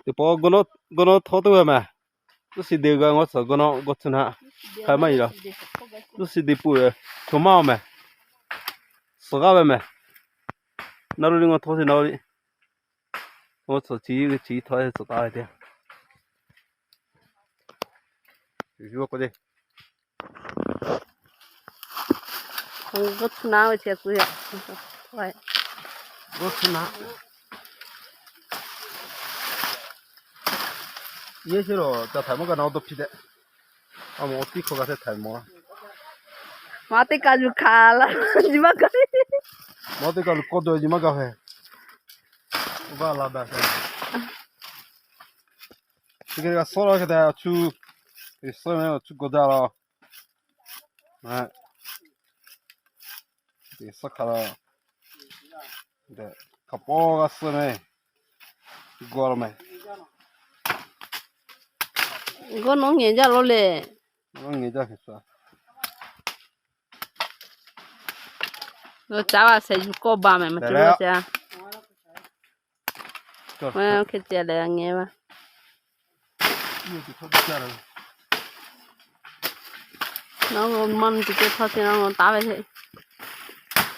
Teˇ pawˆ gawˇ nawˉ htawˇ tuˬ ve mehˬ. Tuˇ shiˍ de g'a ngawˇ tcuhˍ gawˇ nawˉ gawˇ tcuhˍ naˆ. Hk'a maˇ yi la. Tuˇ shiˍ de peuˬ ve, chaw maˇ-oˬ mehˬ. Suhˍ g'aˇ ve mehˬ. Naˉ lo liˇ ngawˇ htawˇ teˇ naˉ lo liˇ. Ngawˇ tcuhˍ chi, chi htawˇ suhˍ taˍ ve teˇ. Yuˬ yuˬ k'o te. G'awˇ tcuhˍ naˆ ve chi ku e. G'awˇ tcuhˍ naˆ. Yehˇ sheˉ lo ca htaiˍ mawˇ gaˇ na awˬ dawˇ hpiˇ tehꞈ. A mawˬ awˬ tiˉ hk'aw g'a hteˇ htaiˍ mawˬ. Maˇ teˇ kaꞈ yuˬ hkanˍ la, nyi maˇ gaˇ. Maˇ teˇ kaꞈ luˬ kawˇ dawˇ nyi maˇ gaˇ hpehꞈ. Oˇ g'aˇ la daꞈ hpehꞈ. Chi hk'e g'a suhˉ la hk'e te a chu, suhˉ mehˬ a chu gawˬ jaˇ la. Suhˉ hk'a la. Hk'a pawˆ g'a suhˉ mehˬ. Gawˬ la mehˬ. G'awˇ nawˉ ngehˬ jaˇ lo le. Nawˉ ngehˬ jaˇ hk'e suhˉ. Lo caˉ va shehˍ yuˬ kawˇ ba mehˬ ma cuˇ lo caˉ. Hk'e te leh ngeh va. Nawˬ maˇ mi tuˬ ceh htaˇ te nawˬ taˉ ve hk'e.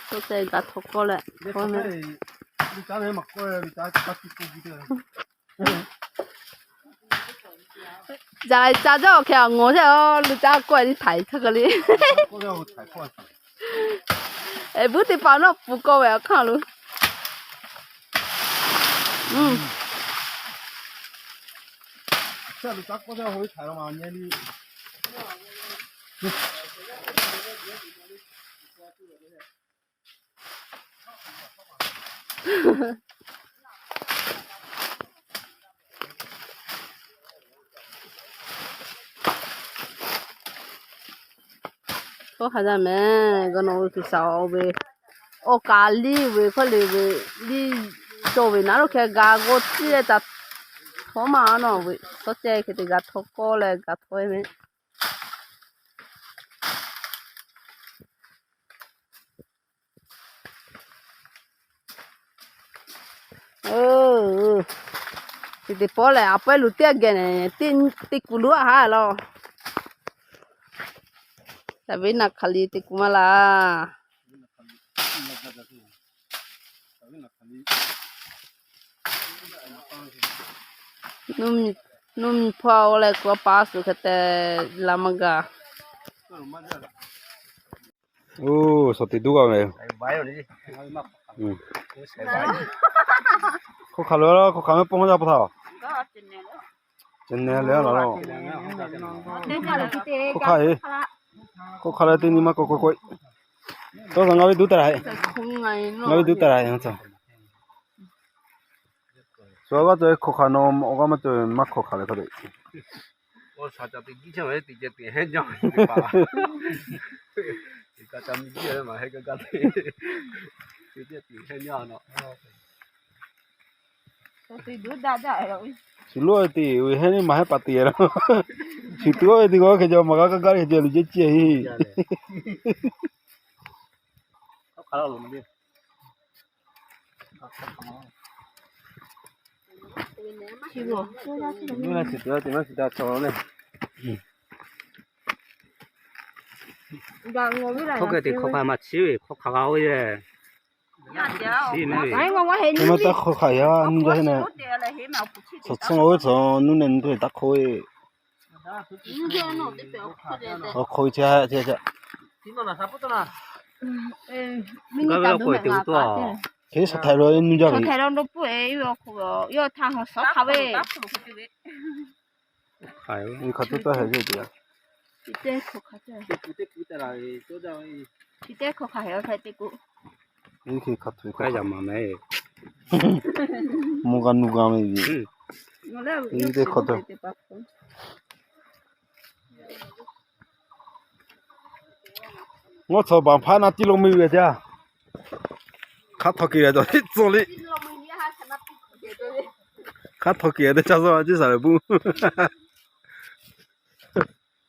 Tawˇ ceh gaˬ htaw kawˇ leh. Ca ca jaˇ awˬ hkeh awˬ ngawˬ teˇ a lu caˉ kawˆ e tiˉ htaiˍ hk'e le. Eˬ, buˉ teˇ hpaˍ nawˉ pfuhˍ kawˆ ve awˬ hk'aˇ lo. Hkawˇ hk'a jaˇ mehˬ, g'a nawˬ ve G'uiˬsha ve, awˬ kaˍ liˇ ve hkawˇ le ve, liˇ cawˬ ve naˉ lo hkeh g'a g'awˇ ciˇ leh taꞈ htaw maˇ nawˬ ve, tawˇ ceh hk'e te g'a htaw kawˇ leh g'a htaw e ve. Teˇ teˇ pawˆ lehˬ, a pawehˇ luˬ teˇ geh nehˬ, teˇ kuˬ luˉ a haˉ laˇ. Taˍ ve naˬ hk'aˬ li teˇ kuˬ maˇ laˇ. Nuˇ miˬ hpawˇ a leh kuˬ a pa suhˍ hk'e te la maˇ g'a. Oˇ, shaˍ tiꞈ duˉ g'a mehˬ. Hk'oˆ hk'aˬ lo, hk'oˆ hk'aˬ mehˆ pawˆ maˇ jaˇ pa htaꞈ. Ceh nehˬ leh la lo. Hk'oˆ hk'aˬ e, hk'oˆ hk'aˬ leh teˇ nyi maˇ k'oˆ k'oˆ k'oˆ. Tawˇ zaˬ ngaˬ ve duˉ taˍ la heˆ. Ngaˬ ve duˉ taˍ la heˆ. Shu g'aˇ cawˬ ve hk'oˆ hk'aˬ nawˬ awˬ g'aˇ maˇ cawˬ ve maˇ hk'oˆ hk'aˬ leh hk'a dehꞈ. Shu loˉ ve teˇ uiˍ hehnˇ maˇ hehnˇ pa teˇ lo. Shu tuˉ ve teˇ g'aˇ hk'e cawˬ maˇ g'a kaˇ gaˇ hk'e cawˬ luˬ jehˇ ciˇ heˆ. Hkawˇ hk'e te hkawˇ hk'aˬ maˇ chiˇ ve, hkawˇ hk'aˬ g'a oˇ ve. Maˇ taˇ hkawˇ hk'aˬ yaˇ nuˇ jaˇ heˆ na. Tcuhˍ tcuhˍ oˇ ve tcuhˍ nuˇ nehˬ nuˇ to taˇ hkawˇ ve. Awˬ hk'aw ve chi a chi a. Gaˇ ve awˬ hk'aw ve te tuˬ a. Hk'e shaˍ htaiˍ lo nuˇ jaˇ ve. Shaˍ htaiˍ lo dawˇ peuˬ e, yawˇ hk'aw ve, yawˇ htaˇ hk'aw shaˍ hk'aˬ ve. Hk'aˬ ve hk'aˬ tuˬ taˇ hehꞈ ve. Chi teˇ hkawˇ hk'aˬ hehꞈ a hk'e te k'o. Iˉ hk'e hk'a htoꞈ kaˇ yaꞈ maˍ mehˍ. Mvuhˇ g'a nuˇ g'a ve. Iˉ teˇ hkawˇ htaꞈ. Ngawˇ tcuhˍ baˬ hpaˇ na tiˇ lo mui ve teˇ a. Hk'a htaw kiˬ leh tawˬ tiˉ tcuh le. Hk'a htaw kiˬ leh teˇ caˇ suh a ciˉ saˍ lehˬ buˇ.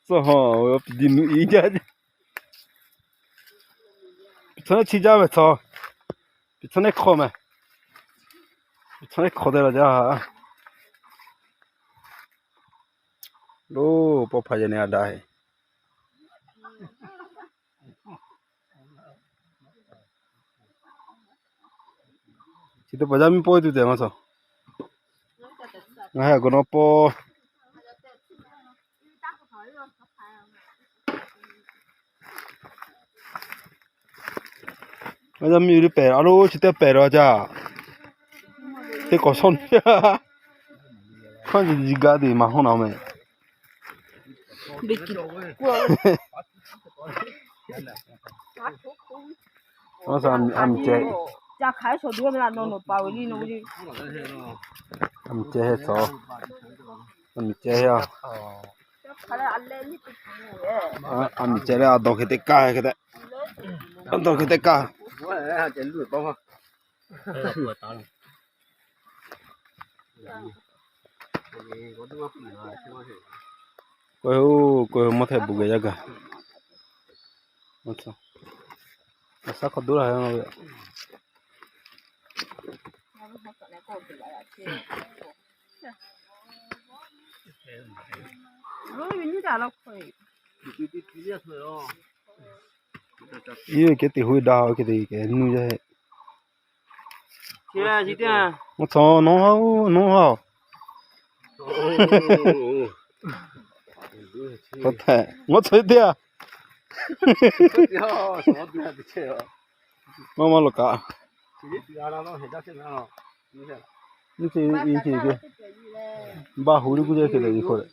Tcuh hawˬ, pi di nuˇ i jaˇ. Pi tcuh neˉ chi jaˇ mehˍ tcuh. Pi tcuh neˉ hk'aw mehˍ. Pi tcuh neˉ hk'aw te la jaˇ. Lo, pawˇ hpaˇ yaˇ nehˬ a daꞈ heˆ. Chi teˇ hpaˍ yaˇ miˇ pawˇ tuˬ tehꞈ maˇ tawˍ. Ngaˬ hui a k'o nawˉ pawˇ. Maˇ yaˇ miˇ uiˍ leh pehˬ a lo, chi teˇ pehˬ la jaˇ. Teˇ k'awꞈ shawˉ nyi. Hk'aˇ nyi nyi gaˇ te maˇ hawˉ naˍ meh. Aˬ, a miˬ ceh, a miˬ ceh heˆ tcuh. A miˬ ceh heˆ a. A miˬ ceh leh a dawˬ hk'e te kaˇ hk'e te. A dawˬ hk'e te kaˇ. K'oˆ-e, k'oˆ-e, mawˇ htehꞈ bvuhꞈ geh yaˇ gaˬ. A shaˉ hk'awꞈ duˉ la ve. Iˉ ve kehˉ te hoˆ daꞈ ve kehˉ te kehˉ nuˇ yaˇ heˆ. Mvuhˇ tcuh nawˉ ha, nawˉ ha. Mvuhˇ tcuh teˇ a. Maˇ maˇ lawˬ kaꞈ. Nyiˇ ceuˬ iˉ ceuˬ kehˉ, baˆ hu liˇ kuˇ ceh hk'e leh iˉ hk'aw leh.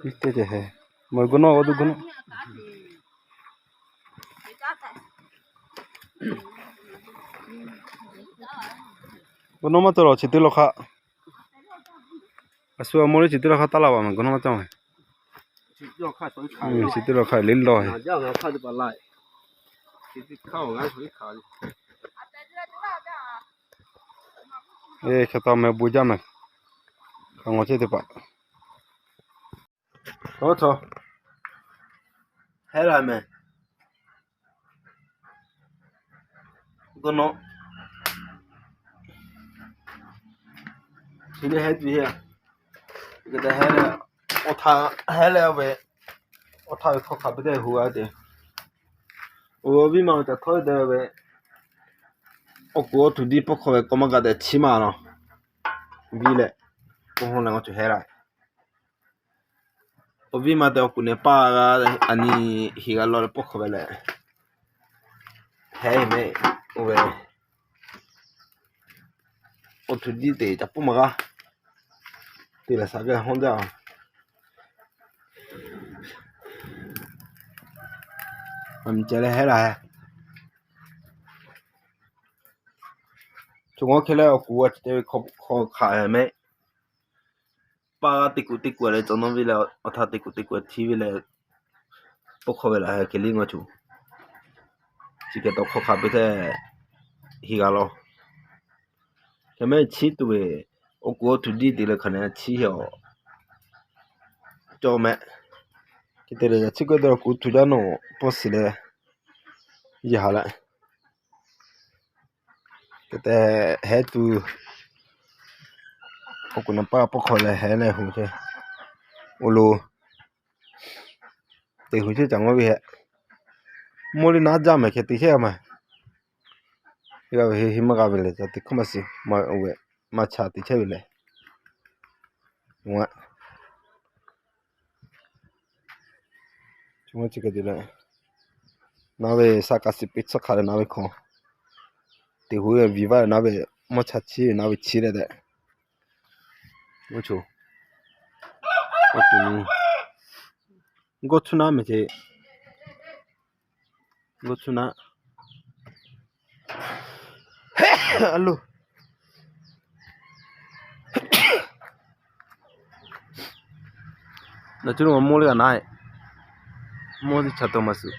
Iˉ teˇ ceh he, mawˬ gu nawˇ g'awˇ duˇ gu nawˇ. Gu nawˇ maˇ cawˇ lawˬ, chi teˇ lawˬ hk'aˆ. A shu a mawˇ leh chi teˇ lawˬ hk'aˆ taˇ laˇ baˬ meh, gu nawˇ maˇ cawˇ meh. Chi teˇ lawˬ hk'aˆ le lawˬ he. Hk'e taw meh bon jaˇ meh. Hk'a ngawˬ chehˇ teˇ hpaˍ. Oˇ htaw, hehˉ la meh. Gu nawˇ, chi lehˬ hehˉ tuˬ heˆ. Hk'e te hehˉ leh, awˬ htaˇ hehˉ leh ve, awˬ htaˇ ve hk'aw hk'aˬ ve teˇ hu a te. Awˬ viˉ ma ve caˬ htawˇ te ve, awˬ kuˬ awˬ htuꞈ diˇ pawˆ hk'aw ve k'awꞈ maˇ g'a tehꞈ chiˉ maˇ law. Viˉ leh, k'o hawˉ leh ngaˬ cuˬ hehˉ la. Awˬ viˉ ma te awˬ kuˬ nehˬ paˇ g'a, a nyi hiˬ g'a law leh pawˆ hk'aw ve leh, hehˉ meh, oˇ ve, awˬ htuꞈ diˇ te caˬ pawˆ maˇ g'a. Te leh shaˍ ve hawˉ jaˇ. A miˬ ceh leh hehˉ la he. Cawˬ ngaw hk'e leh awˬ kuˬ a ceh ve hk'aw hk'aˬ meh. Paˇ g'a teˇ kuˬ teˇ kuˬ leh cawˬ nawˇ ve leh, awˬ htaˇ teˇ kuˬ teˇ kuˬ htiˇ ve leh, pawˆ hk'aw ve laˬ heh hk'e liˇ ngaw cuˬ. Chi hk'e taw hk'aw hk'aˬ ve hteˇ, hiˬ g'a law. Hk'e meh chiˉ tuˬ ve, awˬ kuˬ awˬ htuꞈ diˇ te leh hk'aˬ nehˬ chiˉ heˆ awˬ. Cawˬ meh. Hk'e te leh yaꞈ chiˉ k'oˆ te awˬ kuˬ htuꞈ jaˇ nawˬ pawˆ shiˍ leh, yaꞈ haˍ leh, hk'e te hehˉ tuˬ, awˬ kuˬ nehˬ paˇ pawˆ hk'aw leh hehˉ leh hu chehˇ. Oˇ lo, te hu chehˇ caˬ ngaw ve heh. Mawˇ leh naˉ jaˇ meh hk'e te chehˇ a meh. G'a ve he he maˇ g'a ve leh ca te hkawˇ maˇ shiˍ ma oˇ ve, maˇ cha te chehˇ ve leh. Chi ma chi hk'e te leh, naˉ ve saˍ kaˍ siˍ piˇ tsuhˇ hk'aˬ leh naˉ ve hkawˇ, teˇ hui viˍ vaˇ leh naˉ ve, mawˇ cha chiˇ ve naˉ ve chiˇ leh tehꞈ. Oˇ co, oˇ co, gawˇ tsuhˇ naˉ meh ce, gawˇ tsuhˇ naˉ. A lo, naˬ cuˇ lo ma mawˇ leh g'a naˉ e, mawˇ teˇ chaꞈ taw maˇ suhˍ.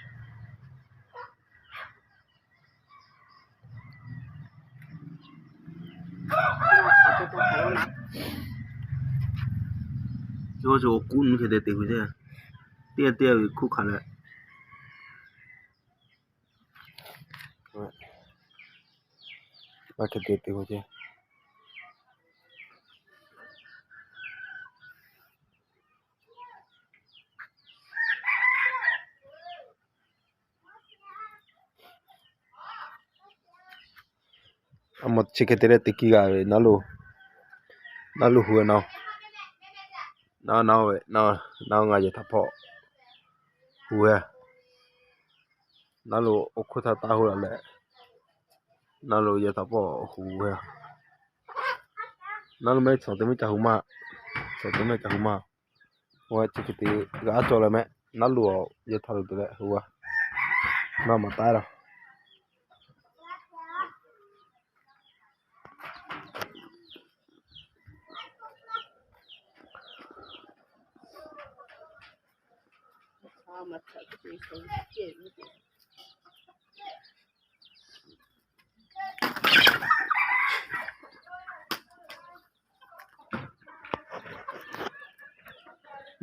Yawˇ co kuˉ nuˇ hk'e te te hui ce, teˇ g'aˇ teˇ g'aˇ ve hkuˇ hk'aˬ leh, hk'e te te k'o ce. A ma chi hk'e te leh teˇ kiˇ g'a ve naˉ lo, naˉ lo hu ve na, naˉ naˉ ve, naˉ ngaˬ yehˬ htaꞈ hpawˇ hu ve. Naˉ lo awˬ hk'oˆ htaˇ taˇ hu la leh, naˉ lo yehˬ htaꞈ hpawˇ hu ve. Naˉ lo mehˆ cawˬ te mehˆ ca hu ma, cawˬ te mehˆ ca hu ma. Oˇ ve chi hk'e te g'a cawˬ leh mehˆ, naˉ lo yehˬ htaꞈ lo te leh hu a, naˉ maˍ taˉ la.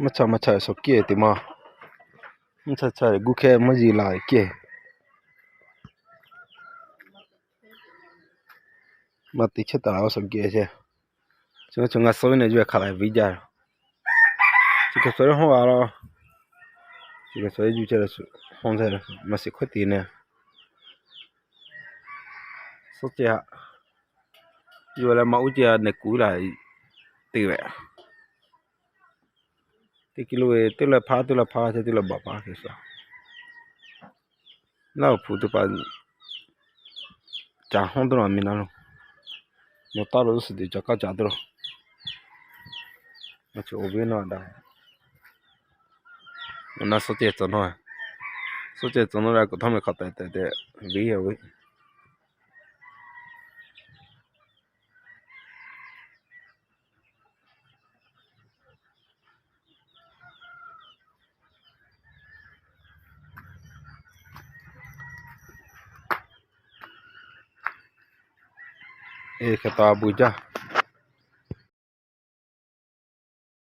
Maˇ cha maˇ cha suhˍ kiˇ te ma. Maˇ cha cha gu hkeh maˇ yeˬ la kiˇ. Maˇ te chehˇ taˍ la suhˍ kiˇ ce. Chi ngaˬ suhˍ ve ne yuˬ hk'aˬ la viˉ jaˇ. Chi hk'e suhˍ le hawˇ a la. Chi hk'e suhˍ le yuˬ ce la suhˍ hawˇ ce la maˇ shiˍ hk'oˆ te ne. Suhˍ ce haꞈ yuˬ leh maˇ uˉ ce a neh kuˬ la te ve. Teˇ kiˇ lo ve teˇ la hpaˇ teˇ la hpaˇ ce teˇ la baˬ hpaˇ hk'e suhˍ. Naˉ awˬ hpu teˇ hpaˍ caˬ hawˇ tuˬ la miˬ naˉ lo, nawˬ taˇ lo suhˍ te caˬ kaˇ caˬ tuˬ la. Chi awˬ viˉ naˇ daꞈ. Naˉ suhˍ ceh tcuh nawˇ, suhˍ ceh tcuh nawˇ leh k'oˍ htawˇ meh hk'aˬ tehꞈ tehꞈ te viˉ a ve. Eˬ, hk'e taw a bu jaˇ.